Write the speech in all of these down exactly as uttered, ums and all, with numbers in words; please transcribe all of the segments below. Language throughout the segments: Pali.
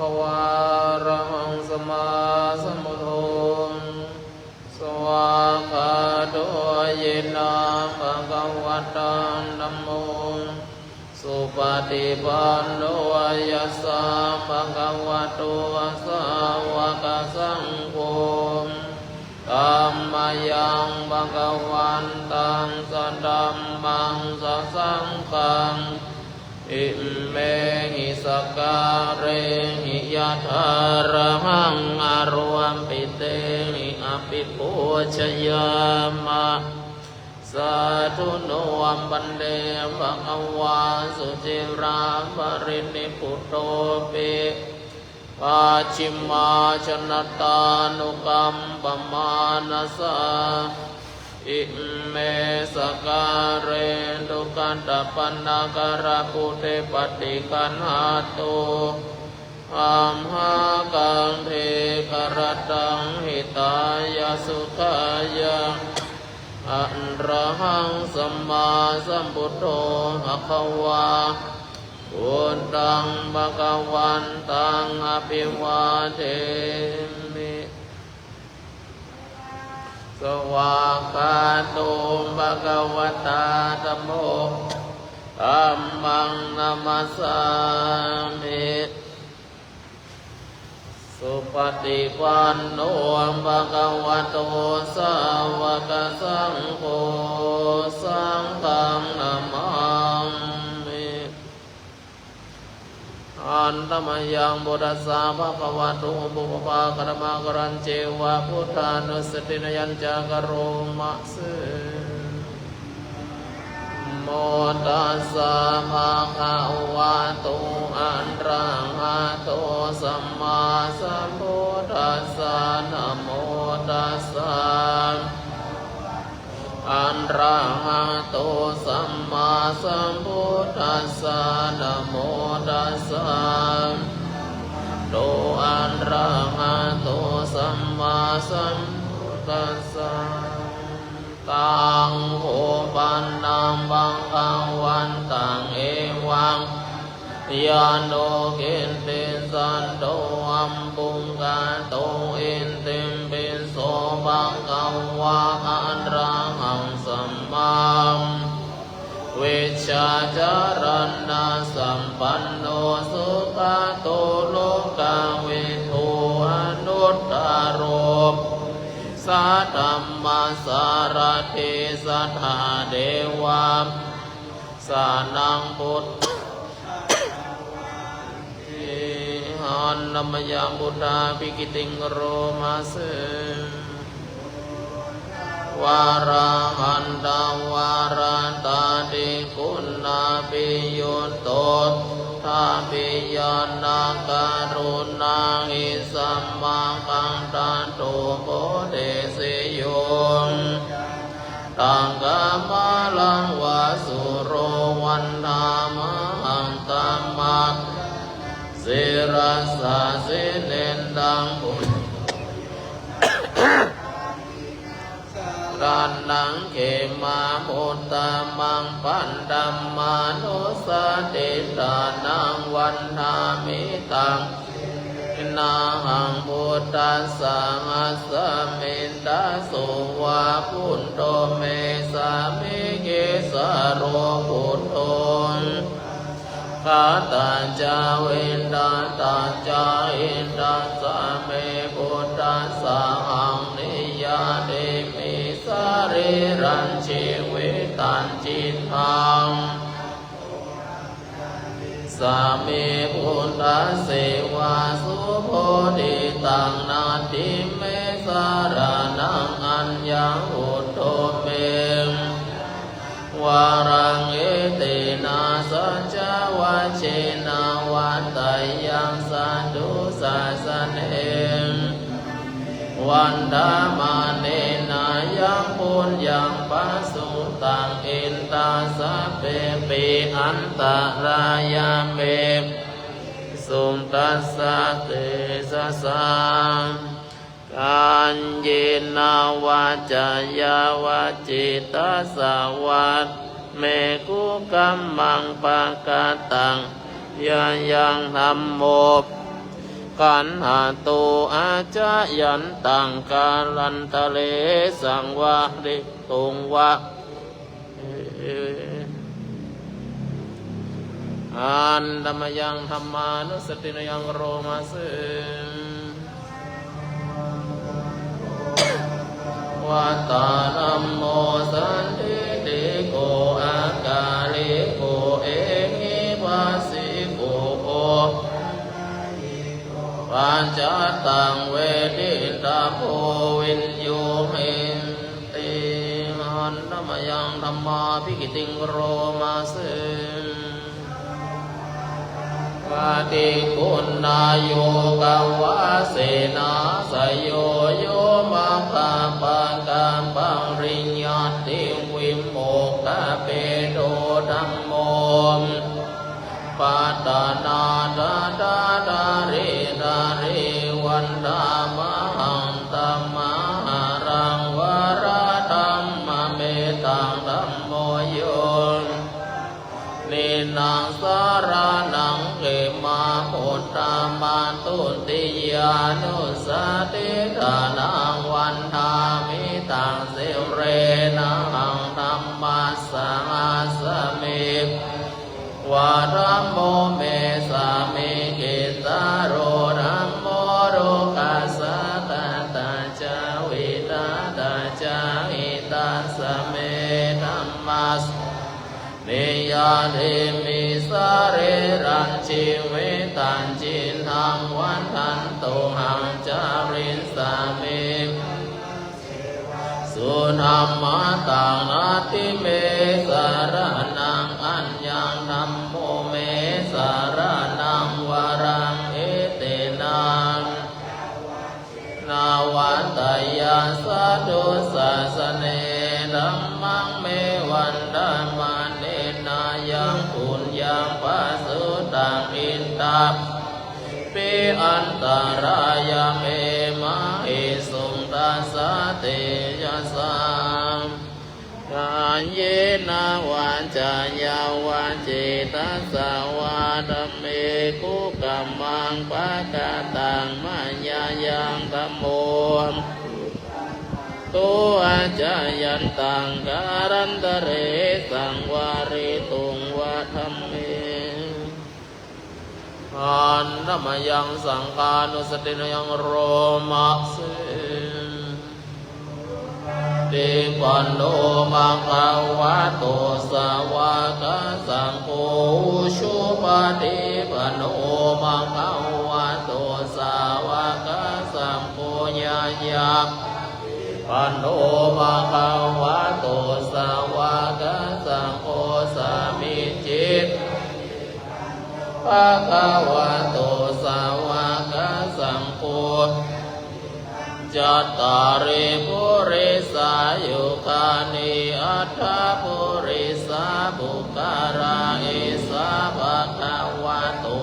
Bhagavā arahaṃ sammāsambuddho. Svākkhāto yena bhagavatā dhammo, supaṭipanno yassa bhagavato sāvakasaṅgho, tammayaṃ bhagavantaṃ sadhammaṃ sasaṅghaṃ, imehi sakkārehi yathārahaṃ āropitehi abhipūjayāma. Sādhu no bhante bhagavā suciraparinibbutopi, pacchimājanatānukampamānasā, ime sakkāre duggatapaṇṇākārabhūte paṭiggaṇhātu amhākaṃ dīgharattaṃ hitāya sukhāya. Arahaṃ sammāsambuddho bhagavā, buddhaṃ bhagavantaṃ abhivādemi. Svākkhāto bhagavatā dhammo, dhammaṃ namassāmi. Supaṭipanno bhagavato sāvakasaṅgho, saṅghaṃ namāmi. Handa mayaṃ buddhassa bhagavato pubbaṃ pakataṃ akarañceva buddhānussatinayañca karoma se. Namo tassa bhagavato arahato sammāsambuddhassa. Namo tassa arahato sammāsambuddhassa. Namo tassa to arahato sammāsambuddhassa. Taṃ kho pana bhagavantaṃ evaṃ yāno kitti saddo abbhuggato itipi so bhagavā arahaṃ sammā vijjācaraṇasampanno sugato lokavidū anuttaro saddhammasārathi satthā devamanussānaṃ buddho. Handa mayaṃ buddhābhigītiṃ karoma se. Varahantaṃ varatādiguṇābhiyutto, buddhābhiñāṇakaruṇāhi samāgatatto bodhesi yo taṃ kamalaṃ va sūro vandāmahaṃ tamaṃ sirasā jinendaṃ buddho ratanaṃ khemamuttamaṃ paṭhamānussatiṭṭhānaṃ vandāmi taṃ nahaṃ buddhassāhasmiṃ daso va buddho me sāmikissaro buddho gatā ca vigatā ca hitāssa me buddhassāhaṃ niyyādemi sarīrañjīvitañcittaṃ sāmi buddhasseva subodhitaṃ natthi me saraṇaṃ aññaṃ buddho me varaṃ etena saccavajjena vaḍḍheyyaṃ satthu sāsane vandamānena yaṃ puññaṃ pasutaṃ idha sabbepi antarāyā me sutassa tejasā kāyena vācāya va cetasā vā me kukammaṃ pakataṃ yaṃ dhammo gaṇhatu accayantaṃ kālantare saṃvarituṃ va. Handa mayaṃ dhammānussatinayaṃ karomasmi. Bhagavato dhammo sandiṭṭhiko akāliko ehipassiko paccattaṃ veditabbo viññūhīti. Handa mayaṃ dhammābhigītiṃ karomasmi. Paṭiggaṇhāyoga vāsenaṃ sayo yo maggapakka pariññāti vimokkhabhedo dhammo. Paṭhaṅgā dāri dāri vandāmahaṃ dhammaṃ haraṃ varadhammametaṃ dhammo yo nīnaṃ saraṇaṃ khemā buddhaṃ dutiyānussatiṭṭhānaṃ vandāmi taṃ sirenahaṃ dhammassāsane. Dhammo me sāmikissaro dhammo lokassa ātā ca vidhātā ca hitassa me dhammas niyādemi sarīrañjīvitañcidaṃ vaḍḍhantohaṃ carissāmi sudhammataṃ. Natthi me saraṇaṃ aññaṃ dhammo me saraṇaṃ varaṃ etena navatteyya satthu sāsane. Dhammaṃ me vandamānena yaṃ puññaṃ pasutaṃ idha pi antarāyā me māhesuṃ tassa tejasā. Kāyena vācāya va cetasā vā dhamme kukammaṃ pakataṃ mayā yaṃ dhammo to accayantaṃ kālantare saṃvarituṃ va dhamme. Handa mayaṃ saṅghānussatinayaṃ karomasmi. Supaṭipanno bhagavato sāvakasaṅgho, ujupaṭipanno bhagavato sāvakasaṅgho, ñāya panno bhagavato sāvakasaṅgho, sāmīci bhagavato sāvakasaṅgho, cattāri purisayugāni aṭṭha purisapuggalā, esa bhagavato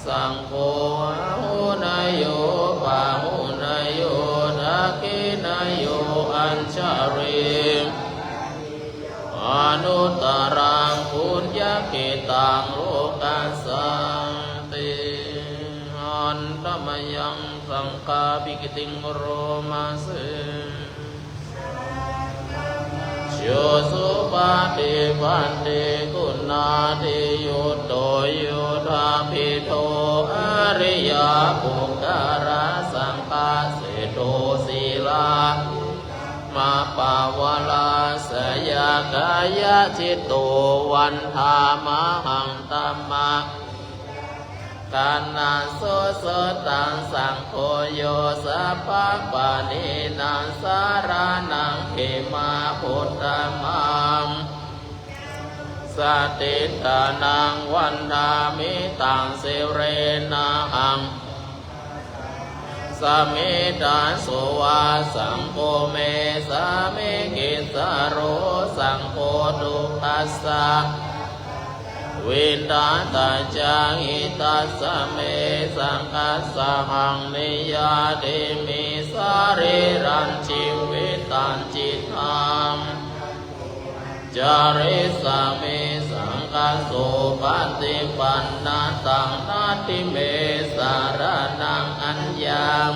saṅgho āhuneyyo pāhuneyyo dakkhiṇeyyo añjalikaraṇīyo anuttaraṃ puññakkhettaṃ lokassāti. Handa mayaṃ saṅghābhigītiṃ karomasmi. Yo supaṭipattiguṇādiyutto yoṭṭhabbidho ariyapuggalasaṅghaseṭṭho sīlādidhammapavarāsayakāyacitto vandāmahaṃ tamaham. Kaṇṇaṃ susuttaṃ saṅgho yo sabbapāṇīnaṃ saraṇaṃ khemā buddhaṃ dhammaṃ saṅghaṃ tiṭṭhānaṃ vandāmi taṃ sirenahaṃ. Sāmī daso va saṅgho me sāmikissaro saṅgho dukkhassa vidhātā ca hitassa me saṅghassahaṃ niyyādemi sarīrañjīvitañcidaṃ carissāmi saṅ kaso paṭipannataṃ natthi me saraṇaṃ aññaṃ.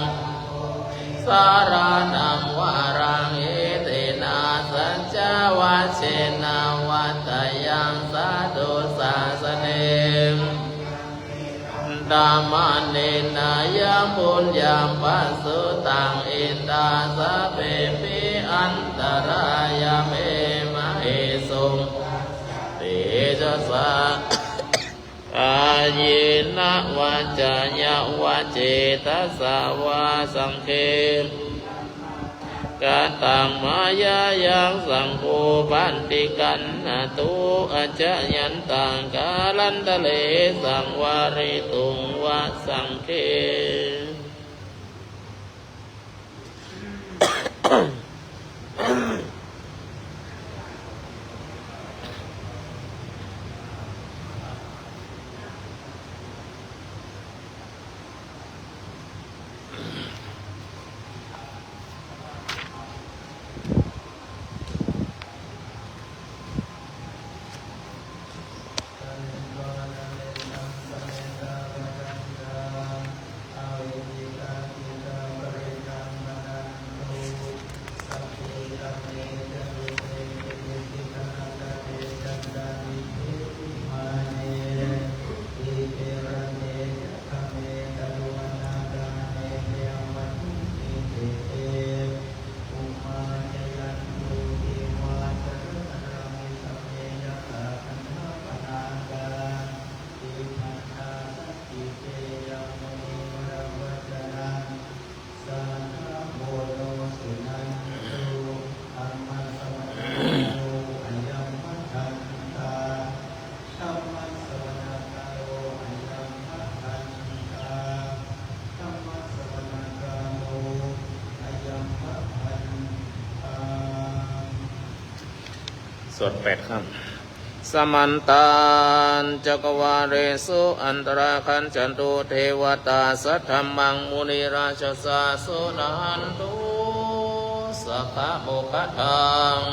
Saraṇaṃ varaṃ etena saccavajjena vaḍḍheyyaṃ satthu sāsane. Vandamānena yaṃ puññaṃ pasutaṃ idha sabbepi antarāyā me māhesuṃ tejasā. Kāyena vācāya va cetasā vā saṅghe kataṃ mayā yaṃ saṅgho paṭiggaṇhatu accayantaṃ kālantare saṃvarituṃ va saṅghe. สวดแปดครั้ง Samantā cakkavāḷesu atrāgacchantu devatā saddhammaṃ munirājassa suṇantu saggamokkhadaṃ.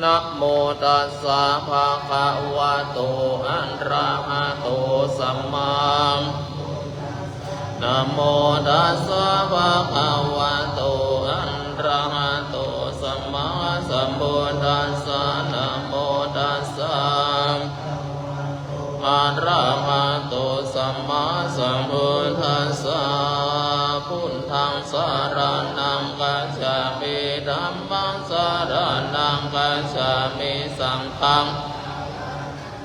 Namo tassa bhagavato arahato sammā Namo tassa bhagavato arahato sammāsambuddhassa. Namo tassa arahato sammāsambuddhassa. Buddhaṃ saraṇaṃ gacchāmi. Dhammaṃ saraṇaṃ gacchāmi. Saṅghaṃ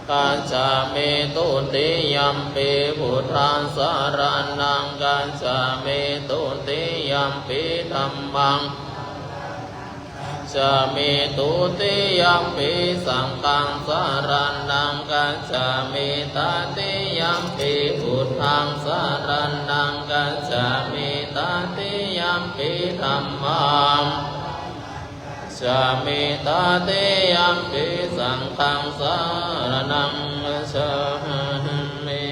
gacchāmi. Dutiyampi buddhaṃ saraṇaṃ gacchāmi. Dutiyampi dhammaṃ gacchāmi. Dutiyampi saṅghaṃ saraṇaṃ gacchāmi. Tatiyampi buddhaṃ saraṇaṃ gacchāmi. Tatiyampi dhammaṃ gacchāmi. Tatiyampi saṅghaṃ saraṇaṃ gacchāmi.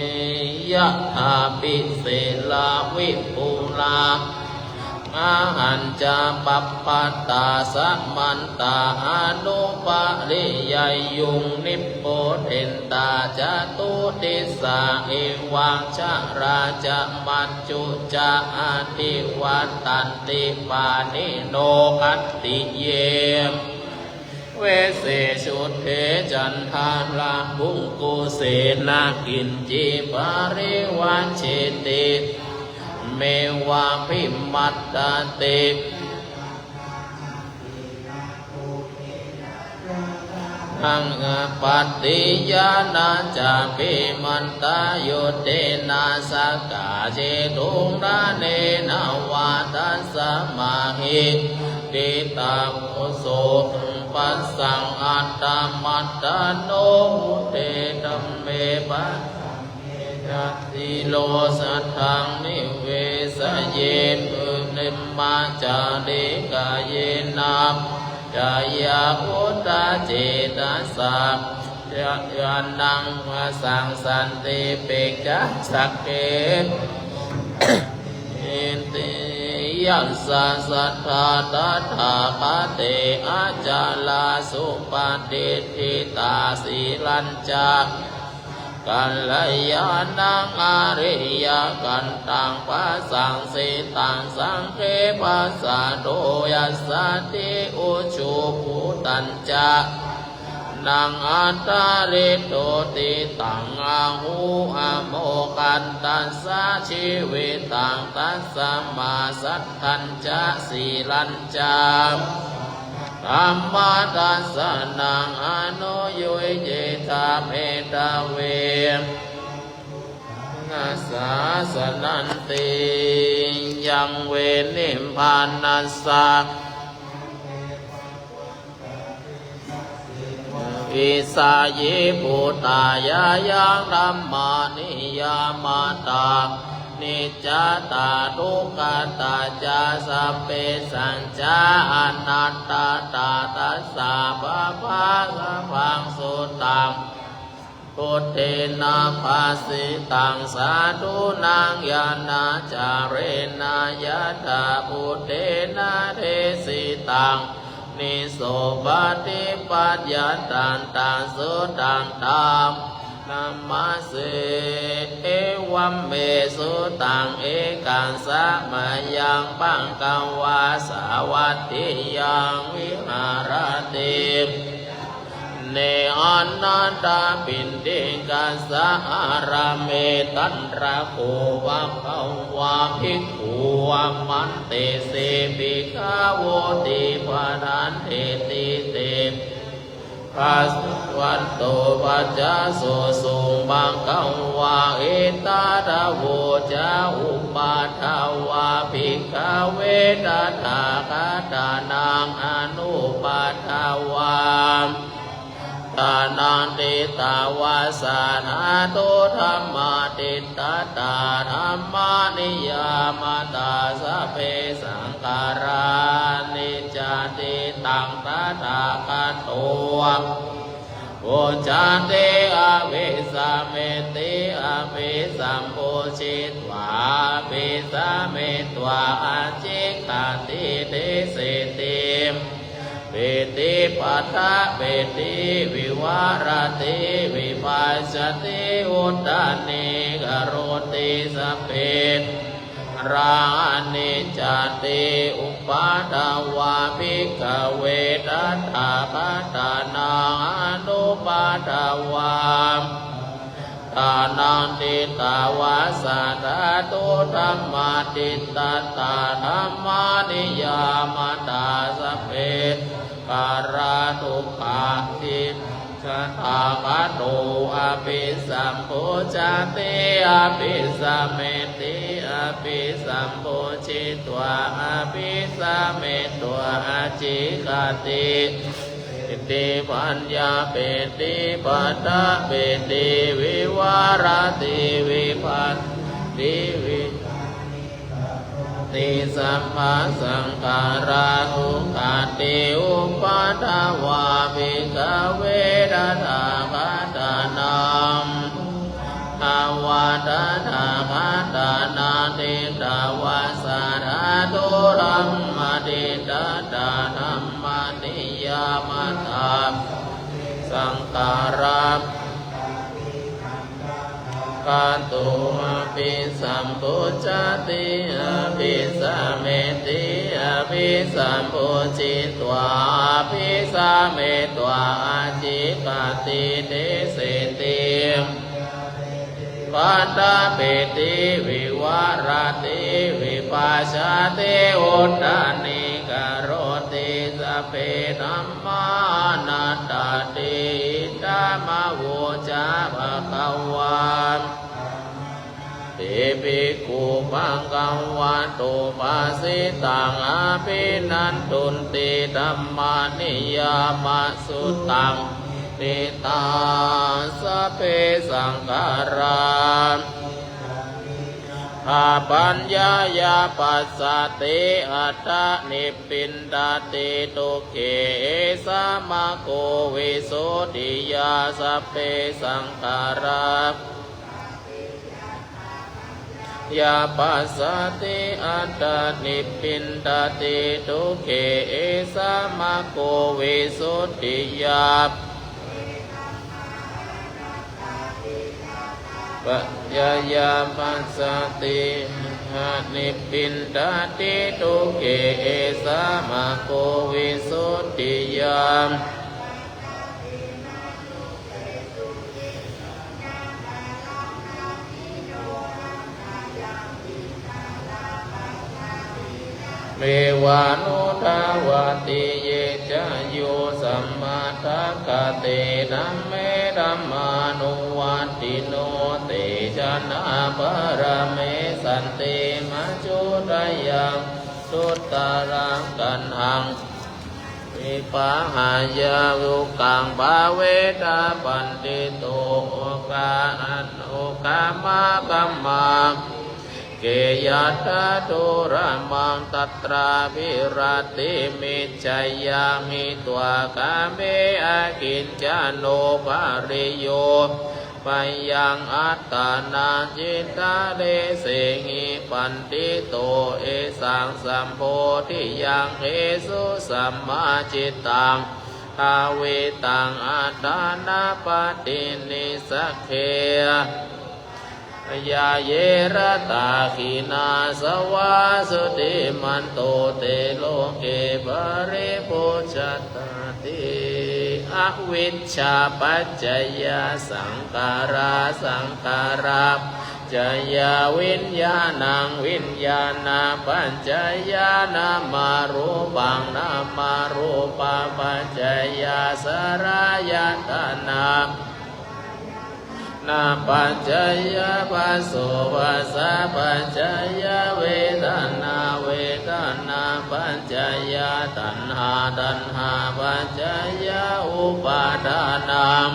Yathāpi sīlā vipulā ahacca pabbatasamantā anupariyaṃ nibbutintā catuddisaṃ iva jalā ca majjhu ca adhivattanti pāṇino. Atthi ye vese suddhe cantalikkhe pungkusena kiñci parivajjeti meva bhimattati. Naṃ appaṭiñāṇā ca bhimantā yutena saccā jeṭṭhuṃ raṇena vā. Tasmā hi diṭṭhabuddho passaṃ atthamattāno vuḍḍhe dhamme pasaṃ dhīro saddhaṃ nivesayetu. Brahmacārikāyena vācāya uddhacetasā ca ñāṇaṃ vasaṃ santīti bhikkhū sagge Yassa saddhā tathāgate acalā suppatiṭṭhitā, sīlañca kalyāṇaṃ ariyakantaṃ, pasasitaṃ saṅghe pasādo yassati, ujubhūtañca naṃ attariddho, tiṭṭhaṃ āhu amoghantassa jīvitaṃ, tasmā saddhañca sīlañca dhammadassanāni, anuyuñjitha medhāvī sāsananti. Yaṃ ve nibbānassa visāyībhūtā, yayaṃ dhammā niyamatā, aniccatā dukkhātā ca, sabbesañca anattatā, tassā bhavatthasabbaṃ suttaṃ buddhena bhāsitaṃ, sādhūnaṃ ñāṇācarena, yathābhūtena desitaṃ, nisopaṭipaññataṃ, taṃ suttaṃ dhammaṃ namassāmi. Evaṃ me sutaṃ, ekaṃ samayaṃ bhagavā sāvatthiyaṃ viharati vane anathapindikassa ārāme. Tatra kho bhagavā bhikkhū āmantesi bhikkhavoti. Bhadanteti te bhikkhū bhagavato paccassosuṃ. Bhagavā etadavoca: Uppādā vā bhikkhave tathāgatānaṃ anuppādā vā anuppādānaṃ ṭhitāva sā dhātu dhammaṭṭhitatā dhammaniyāmatā: sabbe saṅkhārā aniccāti. Taṃ tathāgato vūcati: Abhisameti. Abhisambujjhitvā abhisametvā ācikkhati deseti. Pīti paṭṭhapeti vivarati vibhajati uttānīkaroti: sabbe saṅkhārā aniccāti. Uppādā vā bhikkhave tathāgatānaṃ anuppādā vā anuppādānaṃ ṭhitāva sā dhātu dhammaṭṭhitatā dhammaniyāmatā: sabbe saṅkhārā dukkhāti. Taṃ tathāgato abhisambujjhati abhisameti. Abhisambujjhitvā abhisametvā ācikkhati deseti. Paññapeti paṭṭhapeti vivarati vibhajati uttānīkaroti: sabbe saṅkhārā dukkhāti. Uppādā vā bhikkhave tathāgatānaṃ anuppādā vā tathāgatānaṃ ṭhitāva sā dhātu dhammaṭṭhitatā dhammaniyāmatā: saṅkhārā gato abhisambujjhati abhisameti. Abhisambujjhitvā abhisametvā ācikkhati deseti. Paññapeti vivarati vibhajati uttānīkaroti: sabbe dhammā anattāti. Idamavoca bhagavā. Te bhikkhū bhagavato bhāsitaṃ abhinandunti dhammaniyāmasuttaṃ: Ṭhitā sabbe saṅkhārā, paññāya passati, atha nibbindati, dukkhe samāgo visuddhiyā. Sabbe saṅkhārā yā passati atthanibbindati dukkhe, esā maggo visuddhiyā paccayā passati atthanibbindati dukkhe, esā maggo visuddhiyā mevānubhāvati. Ye ca yo sammadakkhate dhamme dhammānuvattino, te janā parame sante majjhu tayaṃ duttaraṃ gaṇhaṃ vipahāya dukkhaṃ paveta paṇḍito. Oka okamā kamā ke yattha durammaṃ, tatra virattimiccheyyaṃ hitvā kāme akiñcano pariyo payyaṃ attānaṃ cittaresehi paṇḍito, esaṃ sambodhiyaṃ hesu sammā cittaṃ bhāvitaṃ atthānapaṭinissagge ñāye ratakkhiṇā, savā sucimanto te loke paripūjatā ti. Avijjāpaccayā saṅkhārā, saṅkhārāpaccayā viññāṇaṃ, viññāṇapaccayā nāmarūpaṃ, nāmarūpapaccayā ālayatana, ālayatanapaccayā phassappaccayā vedanā, vedanāpaccayā taṇhā, taṇhāpaccayā upādānaṃ,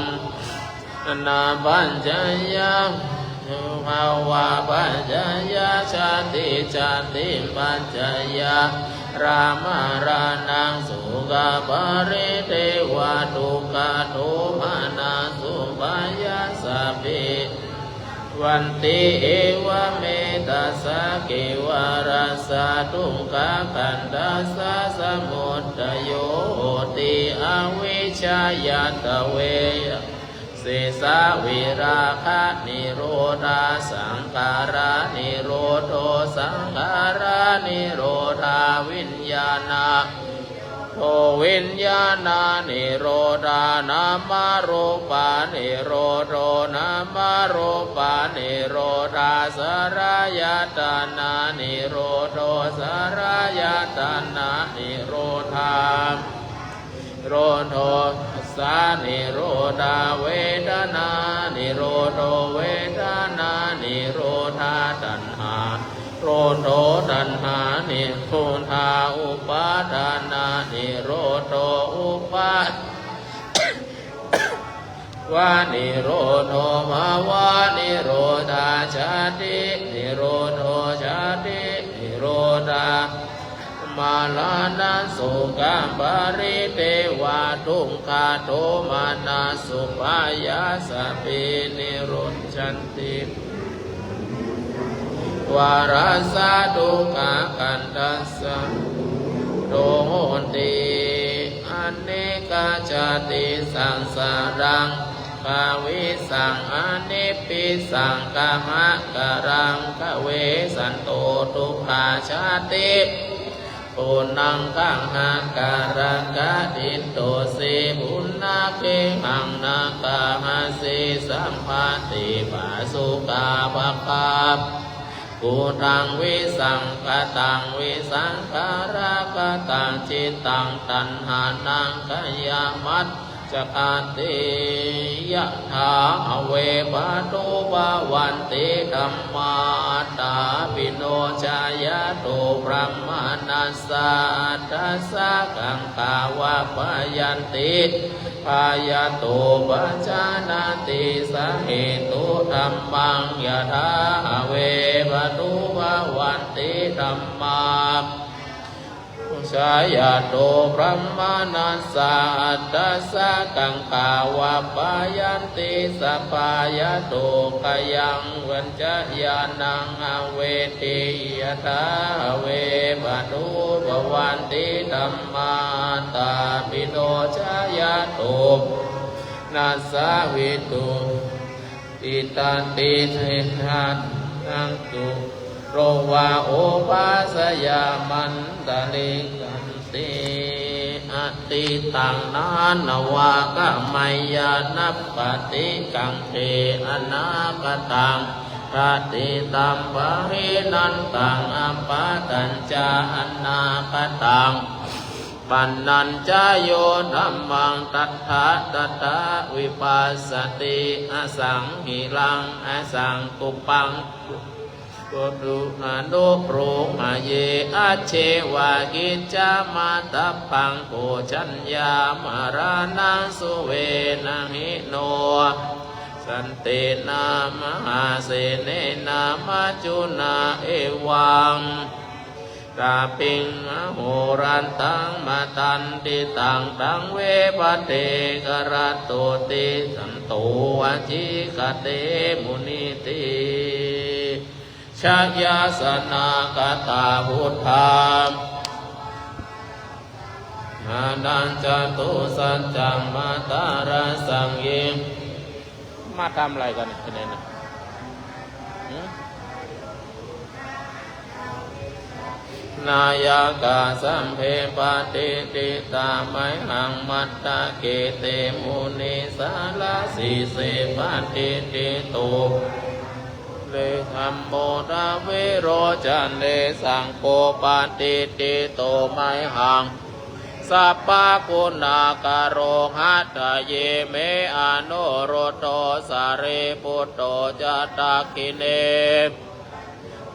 upādānapaccayā bhavapaccayā jāti, jātipaccayā maraṇaṃ, sokaparidevadukkhadomanassupāyāsāpi bhavanti. Evametassa kevalassa dukkhakkhandhassa samudayo hoti, avijjāya dvāyasesā virāganirodhā saṅkhāranirodho, saṅkhāranirodhā viññāṇanirodho, viññāṇanirodhā nāmarūpanirodho, nāmarūpanirodhā ālayatananirodho, ālayatananirodhā nirodho, ālayatananirodhā vedanānirodho, vedanānirodhā taṇhānirodho, taṇhānirodhā upādānanirodho, upā vanirodho bhavanirodhā jātinirodho, jātinirodhā maraṇaṃ, sokaparidevadukkhadomanassupāyāsāpi nirujjhanti. Kevalassa dukkhakkhandhassa samudayo hoti, anekajātisaṃsāraṃ kavisaṃ anippisaṃ, kahakaraṃ kavisanto dukkhajāti punaṃ kahakaraṃ. Khatittosi punnagehaṃ nāgāhassi sabbadvipasukā, pakkhā gutaṃ visaṃ kataṃ visaṃ karakkataṃ cittaṃ taṇhānaṃ khayamajjhagāti. Yathā have pātubhavanti dhammā attāpino jāyādo brāhmaṇassa addhassa kaṅkhā vappayanti, bhayato pajānāti sahetu dhammaṃ. Yathā have pātubhavanti dhammā Jayato brāhmaṇassa aṭṭhassa kaṅkhā vappayanti sabbā yato khayaṃ vañcayānaṃ avedhi yathā have patubbavanti dhammā attāpino. Jayato nassa vidu ittati seyyathāyaṃ dukkho vā obhāsayāmantarekkhanti. Atītaṃ nānvāgameyya nappaṭikaṅkhe anāgataṃ atītaṃ pahīnantaṃ appattañca anāgataṃ pajjuntaṃ yo dhammaṃ tattha tattha vipassati asaṃhiraṃ asaṅkuppaṃ anubrūhaye ajjeva kiccamātappaṃ ko jaññā maraṇaṃ suve na hi no santena mahāsenena maccunā evaṃ tapiṃ ahorattaṃ matthaṃ ṭhitaṃ taṃ ve bhaddekaratoti santo acikkhate munīti. Jayāsanāgatā buddhā nānañcatusaccāmatarasaṃ ye มาทำอะไรกันเนี่ยที่ไหนเนี่ยหืม Nāyakā sabbe patiṭṭhitā mayhaṃ matthake te munissarā. Sīse patiṭṭhito re dhammo dvilocane saṅgho patiṭṭhito mayhaṃ sabbaguṇākaro. Hadaye me anuruddho sārīputto ca dakkhiṇe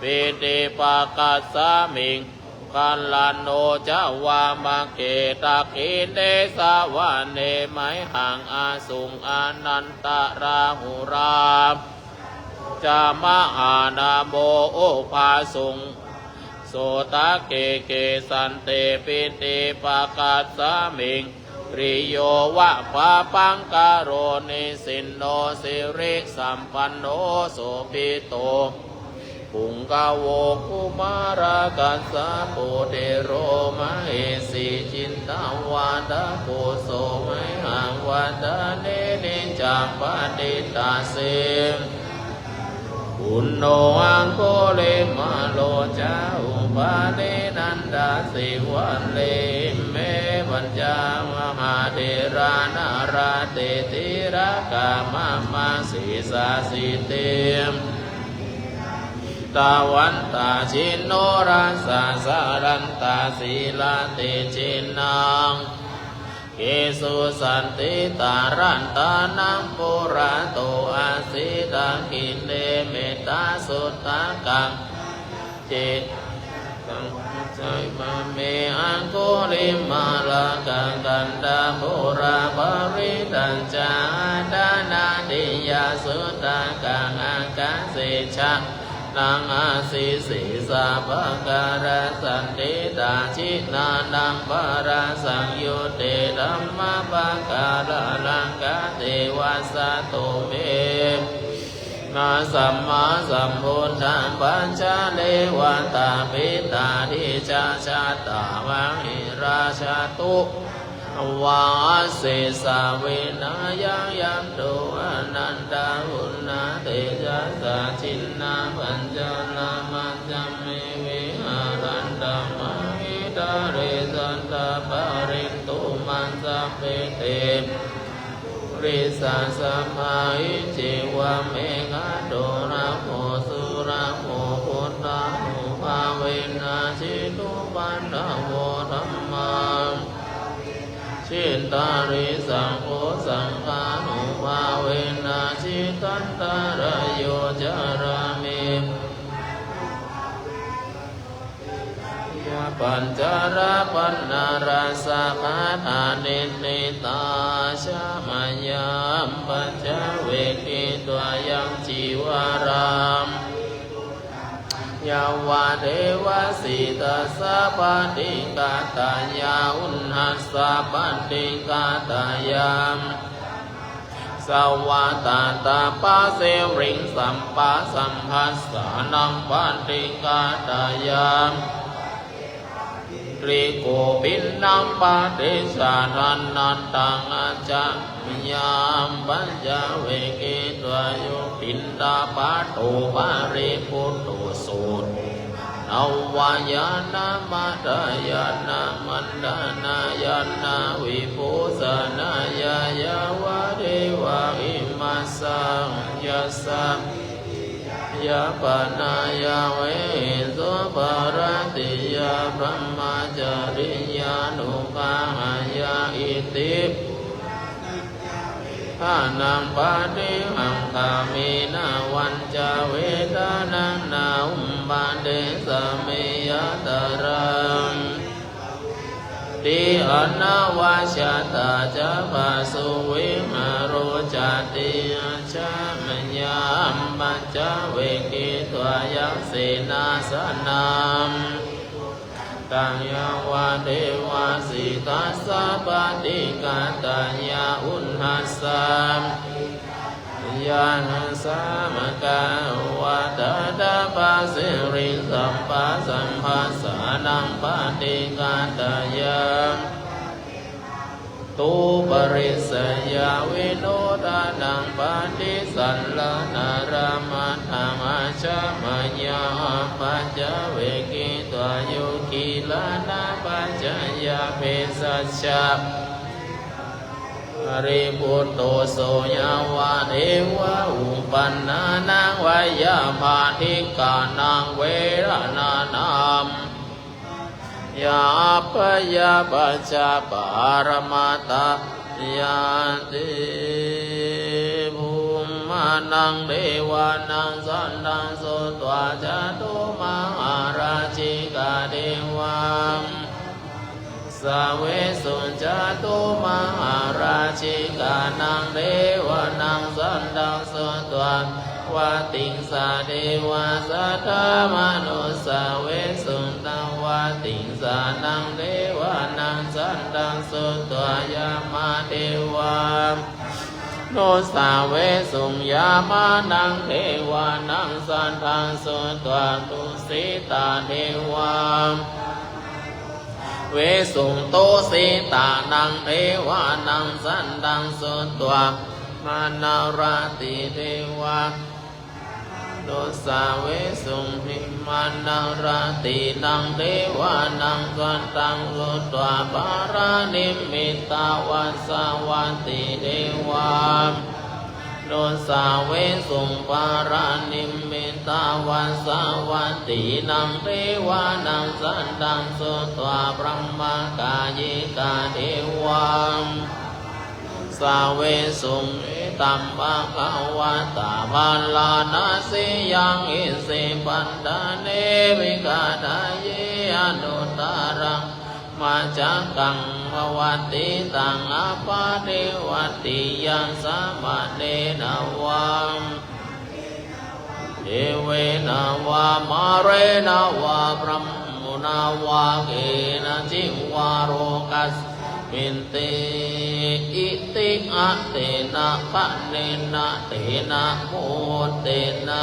piṭṭhibhāgasmiṃ moggallāno ca vāmake. Dakkhiṇe savane mayhaṃ āsuṃ ānandarāhulā ca mahānāmo ubhāsuṃ sotake. Kesante piṭṭhibhāgasmiṃ hriyo va pāpaṅkaro nisinno sirisampanno sobhito puṅgavo kumārakassapo thero mahesī cittavādako so mayhaṃ vadane niccaṃ patiṭṭhāsi. Puṇṇo aṅgulimālo ca upālī nandasīvalī ime pañca mahātherā nalāṭe tilakā mama. Sesāsīti jitavantā jinorasā jalantā sīlatejena kesu saṇṭhitā. Ratanaṃ purato āsi dakkhiṇe mettasuttakaṃ ce aṅgulimālakaṃ khandhamoraparittañca āṭānāṭiyasuttakaṃ ākāse chadanaṃ āsi sesā pākārasaṇṭhitā. Jinā naṃ pārasaṃyutte dhammapākāralaṅkate vasato me na sammāsambuddhaṃ pañcarevatāpitādijājātā vāhirā jātu vā asesā vinayaṃ yanto anantaguṇatejasā jinapajjhanā majjha me viharantaṃ mahītale sadā pālentu maṃ sabbe te purisāsabhā. Iccevamekanto nāgo surakkho buddhānubhāvena jitupaddavo dhammā jitari saṅgho saṅghānubhāvena jitantarāyo carāmi. Pañcarapannarasagāthā niṭṭhitā ca mayhaṃ pañcavekkhitvā yaṃ cīvaraṃ yāvadeva sītassa paṭighātayā uṇhassa paṭighātayā sabbadāttapasiriṃsampāsamphassānaṃ paṭighātayā rikopinaṃ paṭicchādanatthaṃ ajja mayā apaccavekkhitvā yo piṇḍapāto paribhutto so nānāvayānamadāya nāmantānāya nāvibhūsanāya yāvadeva imassa yassa yāpanāya vihiṃsuparatiyā brahmacariyānuggahāya iti ānaṃ paṭihaṅkhāmi navañca vedanaṃ na uppādessāmi yātrā ti anavajjatā ca phāsuvihāro cāti ajja mayā apaccavekkhitvā yaṃ senāsanaṃ taṃ yāvadeva sītassa paṭighātayā uṇhassa yānasāmakā vādāttapasiriṃsampāsamphassānaṃ paṭighātayā tu parissayavinodanaṃ paṭisallānārāmatthaṃ ajja mayā apaccavekkhitvā yo gilānapaccayabhesajja paribhutto so yāvadeva uppannānaṃ veyyābādhikānaṃ vedanānaṃ yā appayapaccaparamattāyāti. Bhummānaṃ devānaṃ saddaṃ sutvā cātummahārājikā devā savesuṃ cātummahārājikānaṃ devānaṃ saddaṃ sutvā vatiṃsā devā saddamanussāvesuṃ. Taṃ vatiṃsānaṃ devānaṃ saddaṃ sutvā yāmā devā nussāvesuṃ. Yāmānaṃ devānaṃ saddaṃ sutvā tusitā devā vesuṃ. Tusitānaṃ devānaṃ saddaṃ sutvā vimalarāti devā nussāvesuṃ. Vimalarātīnaṃ devānaṃ saddaṃ sutvā paranimmitavasavattī devā nussāvesuṃ. Paranimmitavasavattīnaṃ devānaṃ saddaṃ sutvā brahmakāyikā devā nussāvesuṃ. Etaṃ bhagavatā bārāṇasiyaṃ isipatane migadāye anuttaraṃ dhammacakkaṃ pavattitaṃ appaṭivattiyaṃ samaṇena vā devena vā mārena vā brahmunā vā kenaci vā lokasminti. Itiha tena khaṇena tena muhuttena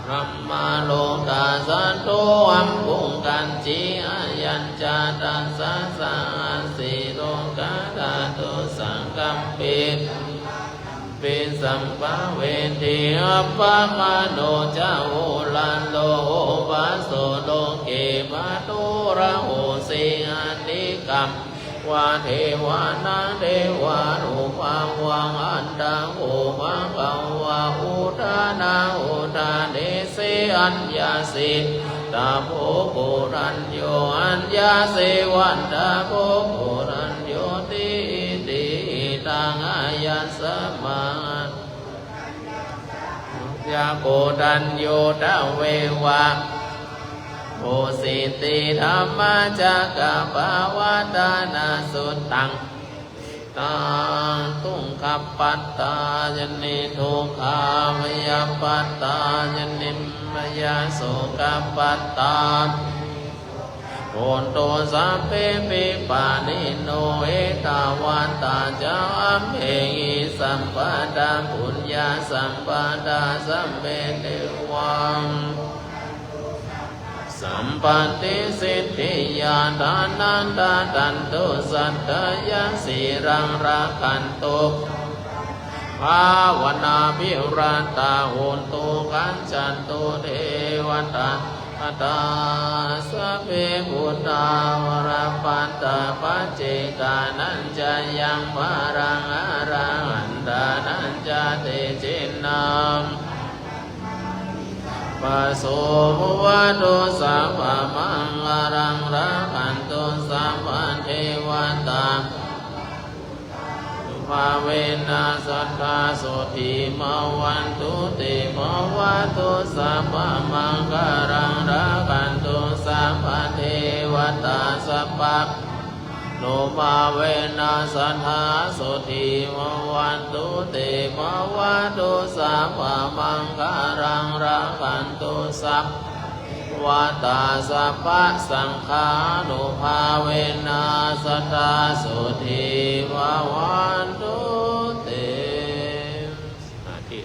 brahmalokā saddo abbhuggacchi. Ayañca dasasahassī lokadhātu saṅkampi sampavedhi. Appamāṇo ca oḷāro obhāso loke pāturahosi atikkammeva devānaṃ devānubhāvaṃ. Atha kho bhagavā udānaṃ udānesi: Aññāsi vata bho koṇḍañño, aññāsi vata bho koṇḍaññoti. Itihidaṃ āyasmā ya koṇḍañño tveva hosīti. Dhammacakkappavattana suttaṃ. Dukkhappattā ca niddukkhā, bhayappattā ca nibbhayā, sokappattā hontu sabbepi pāṇino. Ettāvatā ca amhehi sambhataṃ puññasampadaṃ sabbe devā sampatisiddhiyā. Dānaṃ dadantu saddhāya, sīlaṃ rakkhantu, bhāvanābhiratā hontu, gacchantu devatāgatā. Sabbe buddhā balappattā, paccekānañca yaṃ balaṃ, arahantānañca tejena viddhā mahiddhikā. Sabbabuddhānussāviketu, sabbaṃ bhavato sabbamaṅgalaṃ, rakkhantu sabbadevatā, sabbabuddhānubhāvena sadā sotthī bhavantu te. Bhavatu sabbamaṅgalaṃ, rakkhantu sabbadevatā, sabba nubhāvena sadā sotthī bhavantu te. Bhavatu sabbamaṅgalaṃ, rakkhantu sabbadevatā, sabbasaṅghānubhāvena sadā sotthī bhavantu te. สมาธิ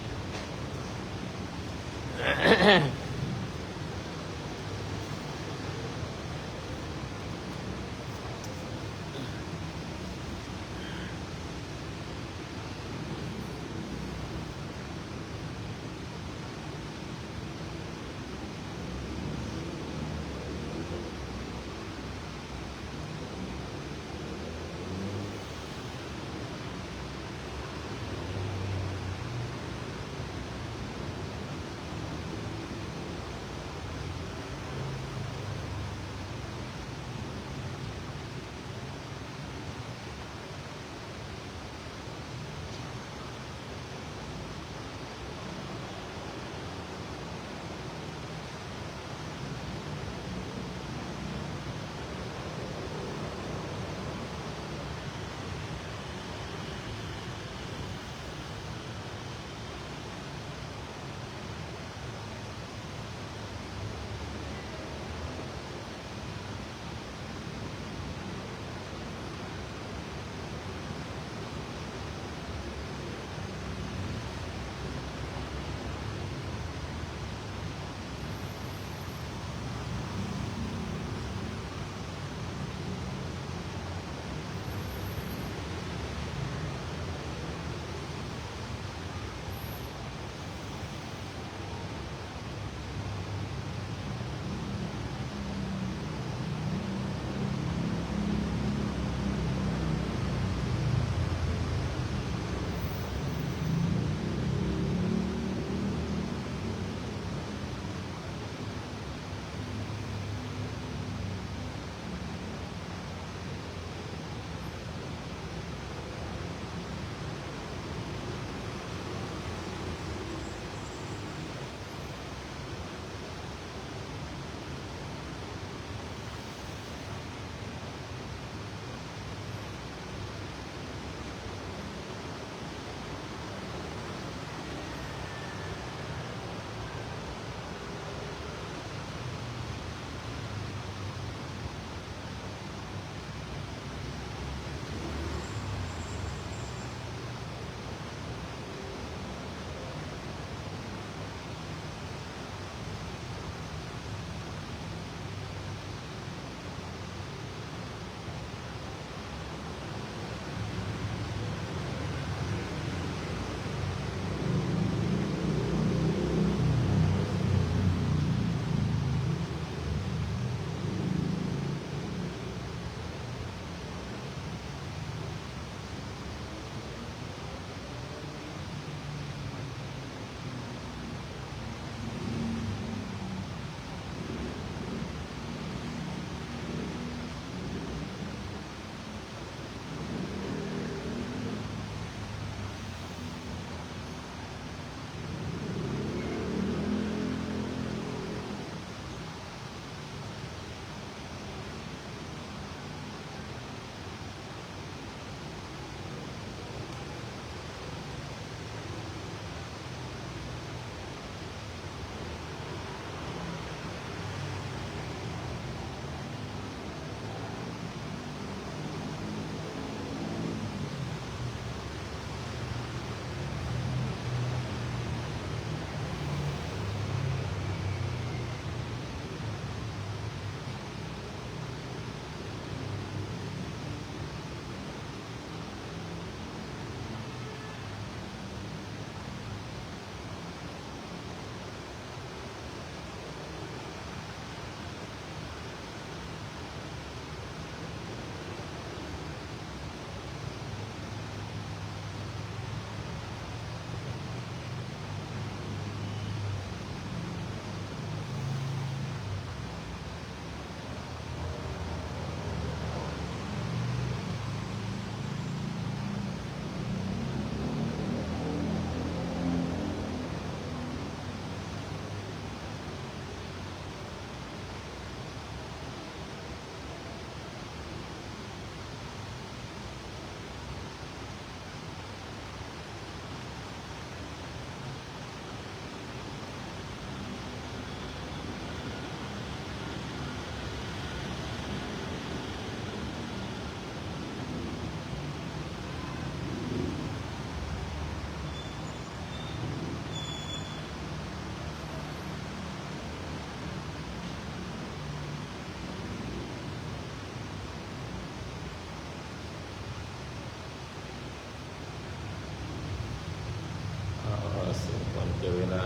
เสียเวลา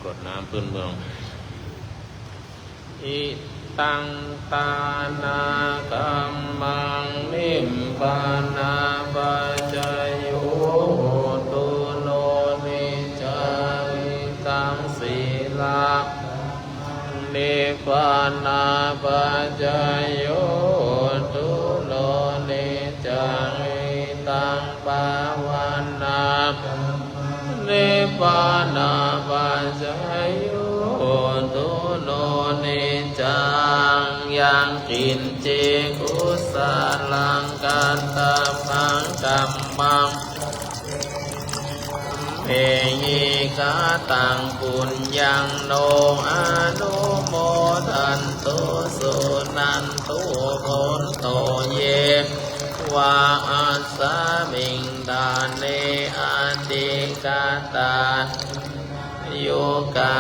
กรวดน้ำพื้นเมือง Idaṃ dānakammaṃ nibbānapaccayo hotu, no niccaṃ idaṃ sīla nibbānapaccayo hotu, no niccaṃ idaṃ bhāvanā nibbānapaccayo hotu, no niccaṃ. Yaṅkiñci kusalaṃ kattabbaṃ kammaṃ sabbehi kataṃ puññaṃ no anumodantu suṇantu bhonto ye devā asmiṃ ṭhāne adhigatā yukā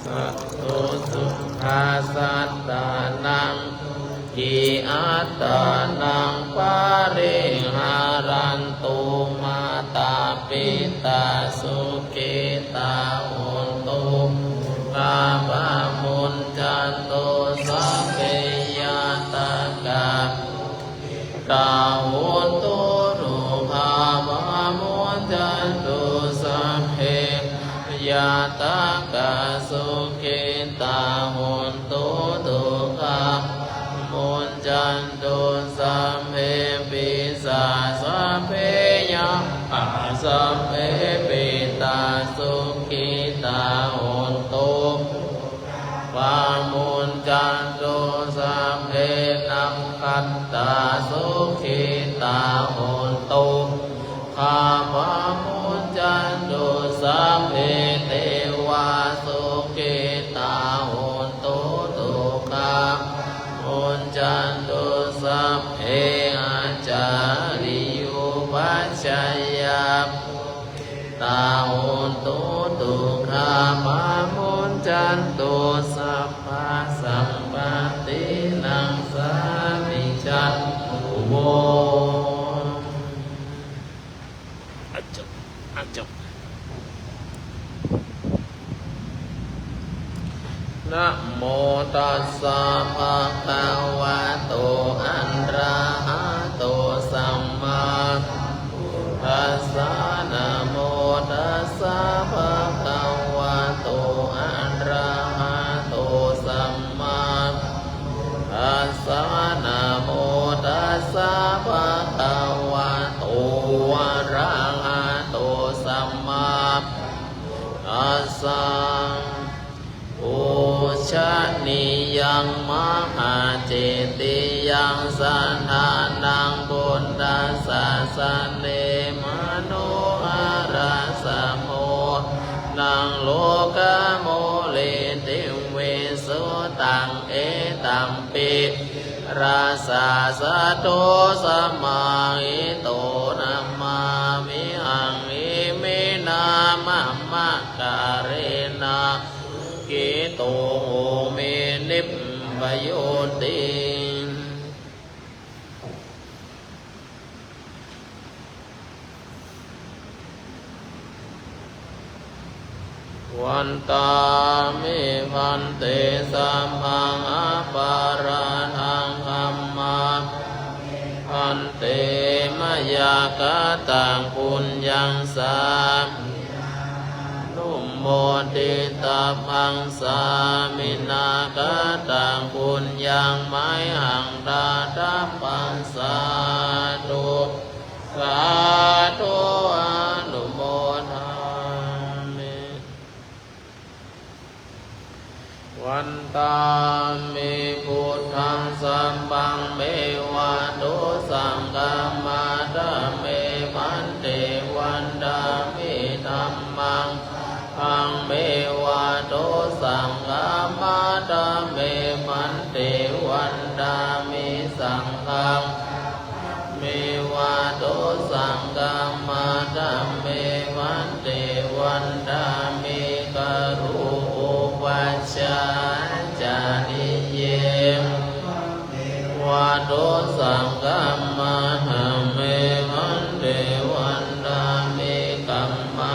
sato sukhā sattānaṃ sukhī attānaṃ pariharantu. Mātā pitā sukhitā hontu, dukkhā pamuñcantu, sabbe ñātakā sukhitā hontu, dukkhā pamuñcantu, sabbe ñātakā sukhitā hontu, dukkhā pamuñcantu, sabbe pisā sabbe yā sabbe petā sukhitā hontu, pamuñcantu, sabbe nakkhattā sukhitā hontu, dukkhā pamuñcantu, sabbe devā sukhitā hontu, dukkhā pamuñcantu, sabbe ācariyupajjhāyā tā hontu, dukkhā pamuñcantu, sabbā sampattīnaṃ samijjhantu vo. อาจบ อาจบ Namo tassa bhagavato arahato sammāsambuddhassa. Namo tassa bhagavato arahato sammāsambuddhassa. Namo tassa bhagavato arahato sammā tassa. Pūjanīyaṃ mahācetiyaṃ sadānaṃ buddhasāsane, manohārassa mohanaṃ lokamūletiṃ visuddhaṃ, etampi rājā saddo samāhito, namāmihaṃ iminā mahākārena, sukhito homi nibbāyoti. Vandāmi bhante sabbaṃ aparādhaṃ khamatha me bhante, mayā kataṃ puññaṃ sāminā anumoditabbaṃ, sāminā kataṃ puññaṃ mayhaṃ dātabbaṃ, sādhu sādhu anumodāmi. Vandāmi buddhaṃ sabbaṃ me vādosaṃ khamatha me bhante, vandāmi dhammaṃ sabbaṃ me vādosaṃ khamatha me bhante, vandāmi saṅghaṃ me vādosaṃ khamatha me bhante, vandāmi karūpapajjācariye. Vādosaṃ khamatha me bhante, vandāmi kamma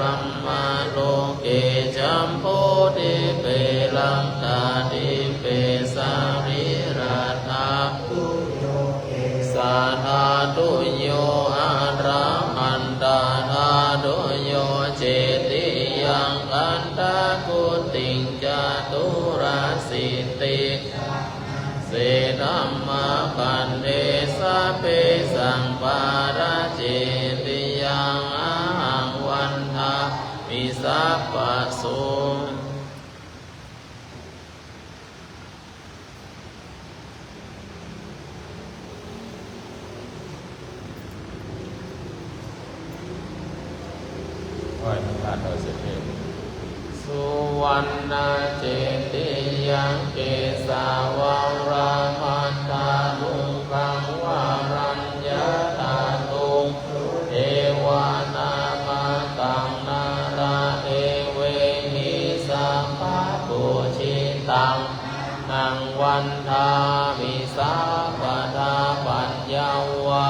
Brahmaloke jambudīpe laṅkādīpe saḷīnatha saddhātullo arahantatthātullo cetiyaṃ gandhakuttiṃ caturāsīti se dhammakkhandhe sabbesaṃ paracetiyaṃ ahaṃ vandāmi sabbaso. ไหว้พระธาตุดอยสุเทพ Suvaṇṇacetiyaṃ kesavaraṃ maṇḍamukham varaññatha tū devanāmataṃ nāraṃ evehi sabbapūjitaṃ ahaṃ vandāmi sabbadā paññā vā